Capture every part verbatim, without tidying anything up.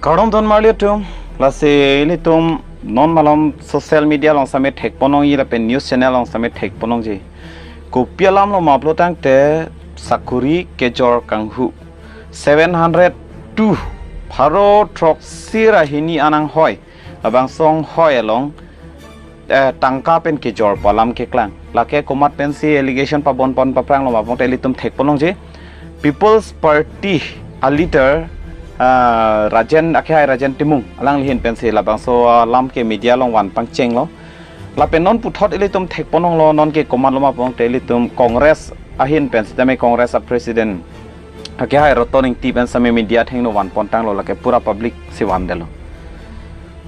Kardom don marli atum, lasi ilitum non malom social media along sitame thekponlongji lapen news channel along sitame thekponlongji. Kopi alamlo ma pulotangte sakuri kejor kanghu seven hundred two, pharo throksi ra hini anang hoi, labangso anghoi along eh, tangka pen kejor pu alam keklang. Lake komat pensi allegation pabonpon papranglo ma pulotangte ilitum thekponlongji. People's Party a leader, ah, Rajen, akehai Rajen Timung, alangli ahin pensi labangso alam ke media along van pangchenglo. Lapen non puthot ilitum thekponlonglo, non ke komatlo ma pulotangte ilitum Congress ahin pen sitame Congress a president akehai Roton Engti pen sitame media athengno vanpontanglo, lake pura public si vandetlo.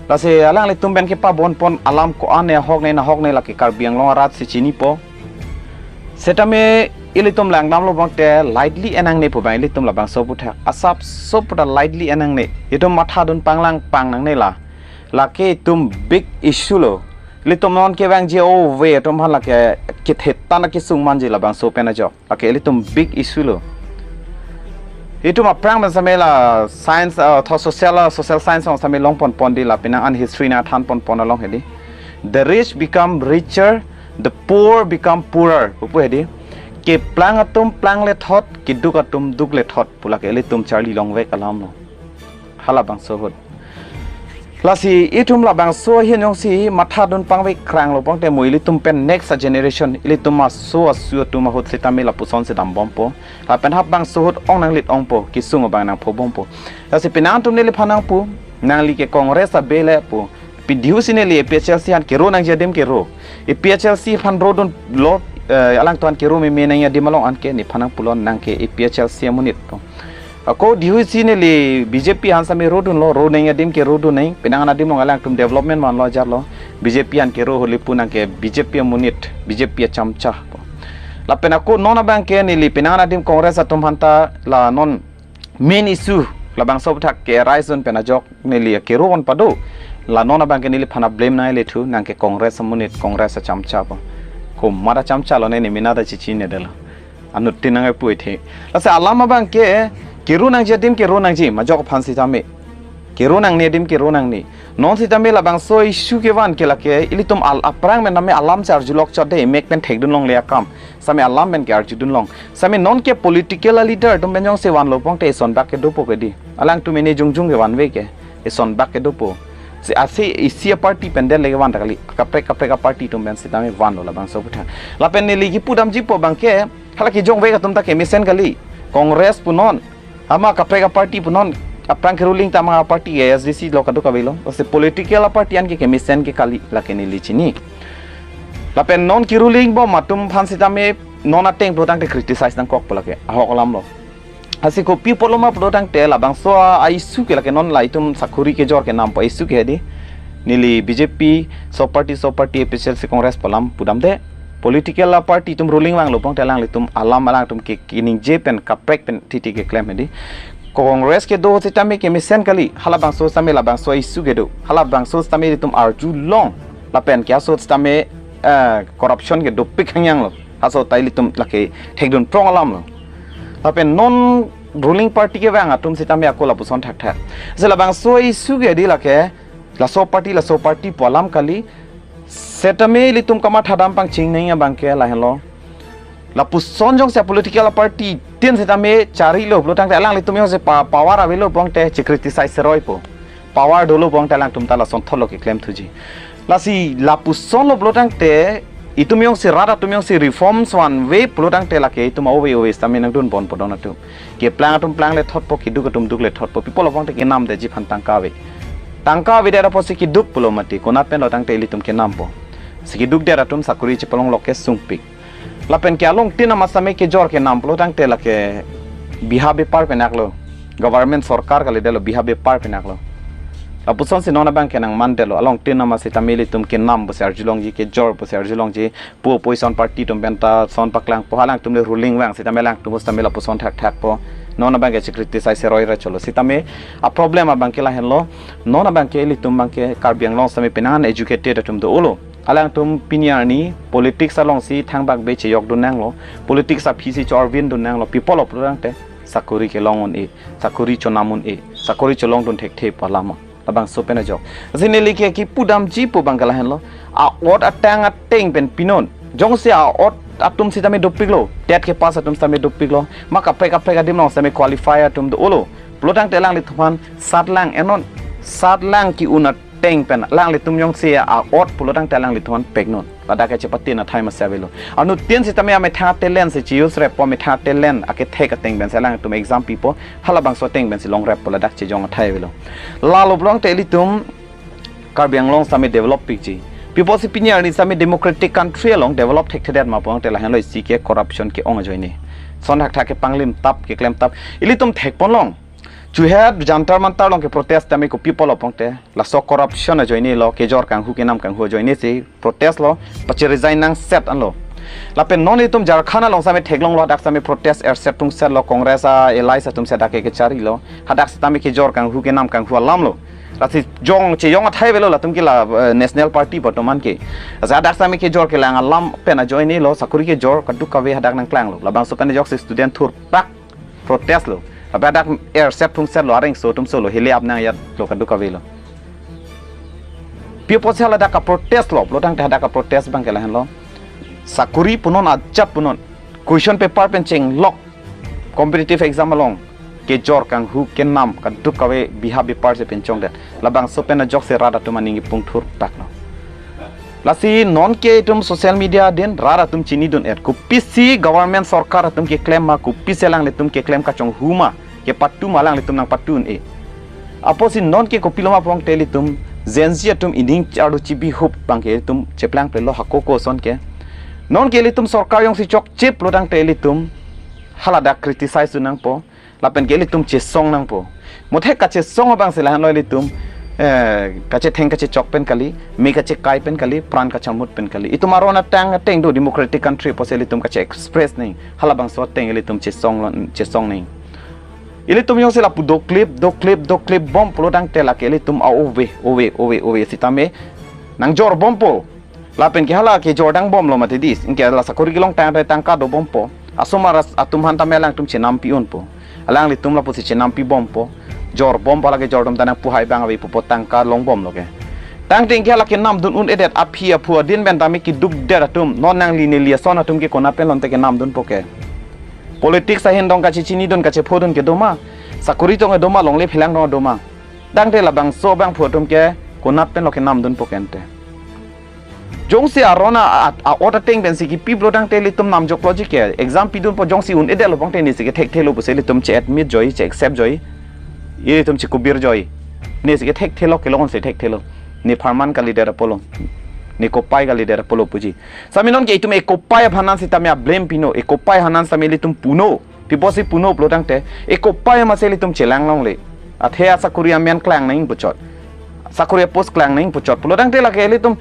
Lasi alanglitum pen kepabonpon alam ko-an ne ahok ne nahok ne lake Karbi Anglong arat si chinipo. Sitame ilitum langdamlo pulotangte lightly en nangne pu abang ilitum labangso aphuthak. Asapso puta lightly en nangne. Itum mathadun panglang pang nangne la. Lake itum big issue lo. Ilitum non kevangji ove atum aphan lake kethe tan kesung manji labangso pen ajok. Lake ilitum big issue lo. Itum aphrang pen sitame la science, ah, tho social, ah, social science along sitame longponpon di la penang an history nangthanponpon along hedi. The rich become richer, the poor become poorer. Pupu hedi. Keplang atum plang lethot, keduk atum duk lethot. Pu lake ilitum charli longvek alamlo. Halabangso ahut. Lasi itum labangso ahin jongsi mathadun pangvek kranglo pulotangte mo ilitum pen next a generation, ilitum aso asu atum ahut sitame lapuson si dambompo. Lapen halabangso ahut ong nanglit ongpo, kesung abang nangphobompo. Lasi penang atum neliphan nangpu, nangli ke Congress abe le pu. Pidhiu si neli A P H L C aphan kero nangji adim kero. A P H L C aphan rodunlo, eh, alangtum aphan kero meme nangji adim along anke nephan nangpulo nang ke A P H L C amonit po. Ako dhiu si neli B J P aphan sitame rodunlo, ro nangji adim ke rodun nang, penang an adim along alangtum development vanlo ajarlo, B J P aphan kero holi pu nang ke B J P amonit, B J P achamcha po. Lapen ako non abang ke neli penang an adim Congress atum aphanta la non main issue labangso aphuthak ke arise dun pen ajok neli kero von pado. La non abang ke neliphan blame nanglethu, nang ke Congress amonit, Congress achamcha po. Komat achamchalo ne ne mina ta chichinedetlo. Anuttin nangpu-e the. Lasi alam abang ke kero nangji adim kero nangji, majok aphan sitame. Kero nangne adim kero nangne. Non sitame labangso issue kevan ke lake ilitum al aphrang pen tame alam si arjulok chot de, mek pen thekdunlongle akam. Sitame alam pen ke arjudunlong. Sitame non ke political a leader atum pen jongsi vanlo pulotangte ison bak ke dopo ke di. Alangtum ini jongjong ke vanve ke. Ison bak ke dopo. Si ase isi a party pen det le ke van ta kali. Kaprek kaprek a party atum pen sitame vanlo labangso aphuthak. Lapen neli kipudamjipo abang ke, hala kejongvek atum ta kemesen kali. Congress punon. Ama kaprek a party punon. Aphrang ke ruling tama a party ke A S D C lo kadokave lo. Lasi political a party an ke kemesen ke kali lake neli chini. Lapen non ke ruling bom atum aphan sitame non ateng pulotangte criticize nangkokpo lake. Ahok alamlo. Lasi kopi apotlo ma pulotangte labangso a issue ke lake non la itum sakuri kejor kenampo issue ke hedi. Neli B J P, so party, so party, A P H L C, Congress pu alam pudamde. Political a party atum ruling vanglo pulotangte alanglitum alam alangtum ke keningje pen kaprek pen titi keklem hedi. Congress kedo sitame kemesen kali, halabangso sitame labangso issue kedo. Halabangso sitame itum arjulong. Lapen ke aso sitame, eh, corruption ke dopik hangyanglo. Aso ta ilitum lake thekdun prong alamlo. Lapen non ruling party kevang atum sitame ako lapuson thakthak. Lasi labangso issue ke di lake laso party, laso party pu alam kali. Sitame ilitum kamathadam pangcheng nangji abang ke lahenlo. Lapuson jongsi a political party tin sitame charlilo pulotangte alanglitum jongsi pa-, power avelo pulotangte che criticize seroipo. Power dolo pulotangte alangtum ta lasonthotlo keklemthuji. Lasi lapusonlo pulotangte itum jongsi rat atum jongsi reforms vanve pulotangte lake itum ove ove sitame nangdunponpo don atum. Keplang atum plang lethotpo, keduk atum duk lethotpo. Pi apotlo pulotangte kenamdetji aphan tangka ave. Tangka avedet apotsi keduk pulo mati. Konat penlo tangte ilitum kenampo. Si kedukdet atum sakuri chepalonglok ke sungpik. Lapen ke alongtin ama sitame kejor kenam pulotangte lake biha bepar pen aklo. Government sorkar kalidetlo, biha bepar pen aklo. Lapusonsi non abang ke nangmandetlo. Alongtin ama sitame ilitum kenam pusi arjulongji, kejor pusi arjulongji. Pu opposition party atum pen ta son paklangpo, alangtum le ruling vang sitame alangtum sitame lapuson thakthakpo. Non abang ke che criticize seroi ra cholo. Sitame a problem abang ke lahenlo. Non abang ke ilitum abang ke Karbi Anglong sitame penang an educated atum dolo. Alangtum pini arni politics alongsi thangbak be chejokdun nanglo. Politics aphi si chorvindun nanglo. Pi apotlo pulotangte sakuri kelong un-e, sakuri chonam un-e. Sakori cholongdun thekthe pu alam. Labangso pen ajok. Lasi neli ke kipudamji pu abang ke lahenlo. A-ot atang ateng pen pinon. Jongsi a-ot atum sitame dopiklo. TET kepass atum sitame dopiklo. Ma kaprek kaprek adim along sitame qualify atum dolo. Pulotangte alanglitum aphan satlang enon. Satlang ke-un ateng pen. Alanglitum jongsi a-ot pulotangte alanglitum aphan peknon. Ladak ke chepatena thai masi avelo. Anuttin sitame amethang talent si chi-use reppo, amethang talent akethek ateng pensi alangtum exam pipo, halabangso ateng pensi longreppo ladak chejong athai avelo. Lalo pulotangte ilitum Karbi Anglong sitame develop pikji. Pi apotsi pini arni sitame democratic country along develop thekthedet ma pulotangte lahenlo, isi ke corruption ke-ong ajoine. Lason thakthak kepanglim tap, keklem tap. Ilitum thekponlong. Chuhet Jantar Mantar along ke protest tame kopi pulo pulotangte. Laso corruption ajoinelo, kejor kanghu kenam kanghu ajoine si protest lo, pachi resign nangset anlo. Lapen non itum Jharkhand along sitame theklonglo, hadak sitame protest erset tungsetlo, Congress a-allies atum si hadak ke kecharilo. Hadak sitame kejor kanghu kenam kanghu alamlo. Lasi jong chejong athai avelo latum ke la, eh, National Party bottoman ke. Lasi hadak sitame kejor kelang alam pen ajoinelo, sakori kejor kadokave hadak nangklanglo. Labangso pen ajoksi student thurpak protest lo. Lapen hadak erset tungsetlo, areng so atum solo, hili ap nangjatlo kadokavelo. Pi apotsi haladak kaprotest lo, pulotangte hadak kaprotest abang ke lahenlo. Sakori punon, ajat punon. Question paper pen chenglok. Competitive exam along. Kejor kanghu kenam kadokave biha bipar si pinchongdet. Labangso pen ajoksi rat atum aning kipung thurpaklo. Lasi non ke itum social media adin rat atum chinidun-et. Kopisi government sorkar atum keklem ma, kopisi alanglitum keklem kachonghu ma, kepatu ma alanglitum nangpatu un-e. Apotsi non ke kopilo ma pulotangte ilitum Gen Z atum ining charlu chibihup abang ke ilitum cheplangplelo, hako koson ke. Non ke ilitum sorkar jongsi chokche pulotangte ilitum haladak criticize un nangpo. Lapen ke ilitum chesong nangpo. Muthe kachesong abang si lahenlo ilitum, eh, kachetheng kachechok pen kali, me kachekai pen kali, pran kachamut pen kali. Itum aron atang ateng do democratic country apotsi ilitum kache-express nangji. Halabangso ateng ilitum chesong lo, chesong nangji. Ilitum jongsi lapu doklip, doklip, doklip bom pulotangte lake ilitum a-ove, ove, ove, ove sitame nangjor bompo. Lapen ke hala kejor dang bomlo mati dis. Anke la sakori kelong tang tangka do bompo. Asomar atum aphan tame alangtum chenampi unpo. Alanglitum lapusi chenampi bompo. Jor bompo, hala kejor atum ta nangpu hai abang ave pupo, tangka long bomlo ke. Tangte anke hala kenamdun un-edet, aphi aphu adin pen tame kedukdet atum. Non nangli neli ason atum ke konat pen lote kenamdunpo ke. Politics ahin tong kachechinidun kachephodun ke doma. Sakori tong doma, longle phelang tong doma. Tangte labangso abangphu atum ke konat penlo kenamdunpo ke ante. Jongsi aron a, a, a-ot ateng pensi kipi pulotangte ilitum namjoklo ji ke. Exam pidunpo, jongsi un-edetlo pulotangte nesi kethekthelo pusi ilitum che-admit joi, che-accept joi. Ilitum chekubir joi. Nesi kethekthelo, kelongonsi thekthelo. Ne pharman kalidet apotlo. Ne kopai kalidet apotlo puji. Sitame non ke itum ekopai aphan an sitame a-blame pino. Ekopai aphan an sitame ilitum puno. Pi apotsi puno pulotangte, ekopai amatsi ilitum chelang longle. Athe asakori amen klang nangji puchot. Sakori apost klang nangji puchot. Pulotangte lake ilitum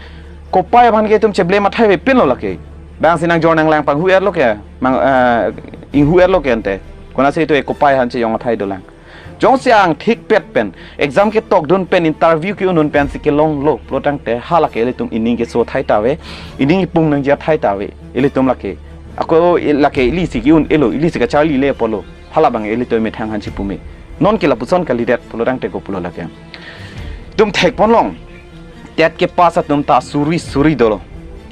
kopai aphan ke itum che-blame athai avepinlo lake. Bang si nangjor nanglang panghu-etlo ke, mang, eh, inghu-etlo ke ante. Konatsi itum ekopai aphan chejong athai dolang. Jongsi angthik pet pen, exam ketokdun pen, interview ke-undun pensi kelonglo pulotangte, halake ilitum ining keso athai ta ave, ining ipung nangji athai ta ave, ilitum lake. Ako i-, lake ilisi ke-un-elo, ilisi kacharlile apotlo. Halabang ilitum methang aphan chipume. Non ke lapuson kalidet pulotangte kopulo lake. Itum thekponlong. TET kepass atum ta asuri suri dolo.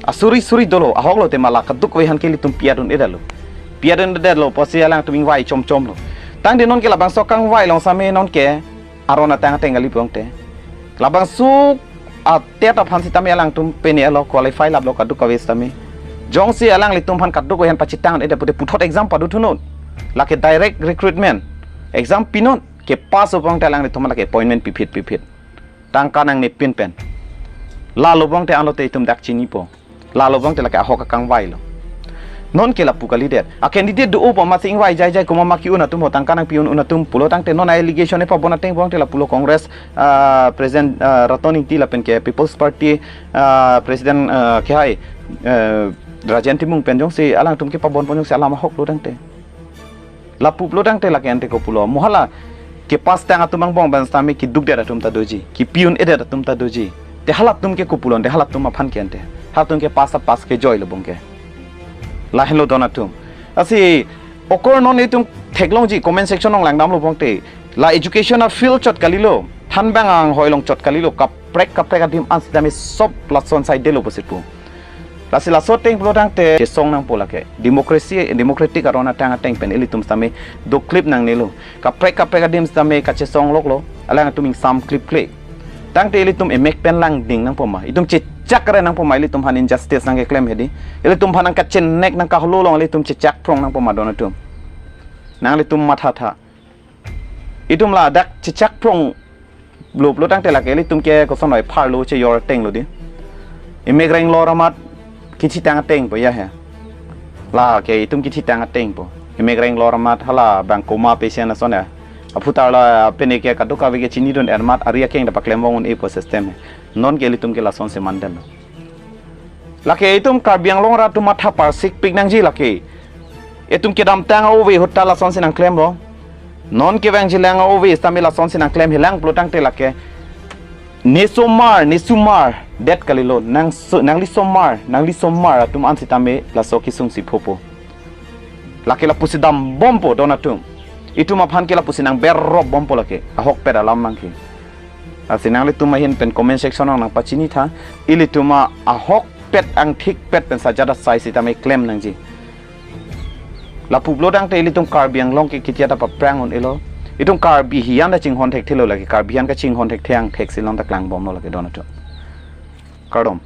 Asuri suri dolo. Ahoklo te ma la kadokave aphan ke ilitum pi-et un-edetlo. Pi-et un-edetlo pusi alangtum ingvai chomchomlo. Tangte non ke labangso kangvai along sitame non ke aron atang ateng kali pulotangte. Labangso a-TET aphan sitame alangtum pene alo, qualify laplo kadokave sitame. Jongsi alanglitum aphan kadokave aphan pachethang un-edet pute puthot exam pado thunon. Lake direct recruitment. Exam pinon, kepass pulotangte alanglitum lake appointment piphit piphit. Tangka nangnepin pen. Lalo pulotangte anlote itum dak chinipo. Lalo pulotangte lake ahok akangvailo. Non ke lapu kalidet. A-candidate do-opo amatsi ingvai jaijai, komat ma ke-un atum ho, tangka nangpi-un un atum pulotangte non a-allegation epabon ateng pulotangte lapulo, Congress, ah, President, ah, Ratan Engti lapen ke People's Party, ah, President, ah, kehai, eh, Rajen Timung pen jongsi alangtum kepabonpon jongsi alam ahoklo tangte. Lapu pulotangte lake ante kopulo. Mo hala kepass tang atum angbong pen sitame kedukdet atum ta doji. Kepi un-edet atum ta doji. Te halatum ke kopulo, te halatum aphan ke ante. Halatum kepass ta pass kejoilo bong ke. Lahenlo don atum. Lasi okor non itum theklongji comment section along langdamlo pulotangte. La education a field chot kalilo, thanbang anghoi along chot kalilo, kaprek kaprek adim an sitame sop lason saidelo pusi pu. Lasi laso ateng pulo tangte chesong nangpo lake. Democracy, democratic aron atang ateng pen ilitum sitame doklip nangnelo. Kaprek kaprek adim sitame kachesong loklo, alangtum ingsam kliple. Tangte ilitum emek pen langding nangpo ma. Itum chechak re nangpo ma, ilitum aphan injustice nangkeklem hedi. Ilitum aphan nangkachenek nangkaholo along ilitum chechak phrong nangpo ma don atum. Nanglitum mathatha. Itum ladak chechak phrong lo pulo tangte lake ilitum ke kosonoi pharlo che yor atenglo di. Emek reng lor amat kithitang atengpo ya he. Lake itum kithitang atengpo. Emek reng lor amat halabang coma patient ason ya. Aphutar la pene ke kadokave ke chinidun-er amat ari akeng ta paklem vong un-epo system he. Non ke ilitum ke lasonsi mandam. Lake itum Karbi Anglong arat atum matha parsikpik nangji lake. Itum kedamtang ove ahut ta lasonsi nangklemlo. Non kevangjilang ove sitame lasonsi nangklem helang pulo tangte lake. Ne somar, ne somar, det kalilo, nang so-, nangli somar, nangli somar atum an sitame laso kesungsi phopo. Lake lapusi dambompo don atum. Itum aphan ke lapusi nangberrop bompo lake. Ahokpet alam nangke. Lasi nanglitum ahin pen comment section along nangpachinitha. Ilitum a ahokpet angthikpet pen sajat asai sitame klem nangji. Lapu pulo tangte ilitum Karbi Anglong ke ketia ta paphrang un-elo. Itum Karbi hiyan ta chinghon thekthelo lake. Karbi hiyan kachinghon thekthe angthek si along ta klangbomlo lake don atum. Kardom.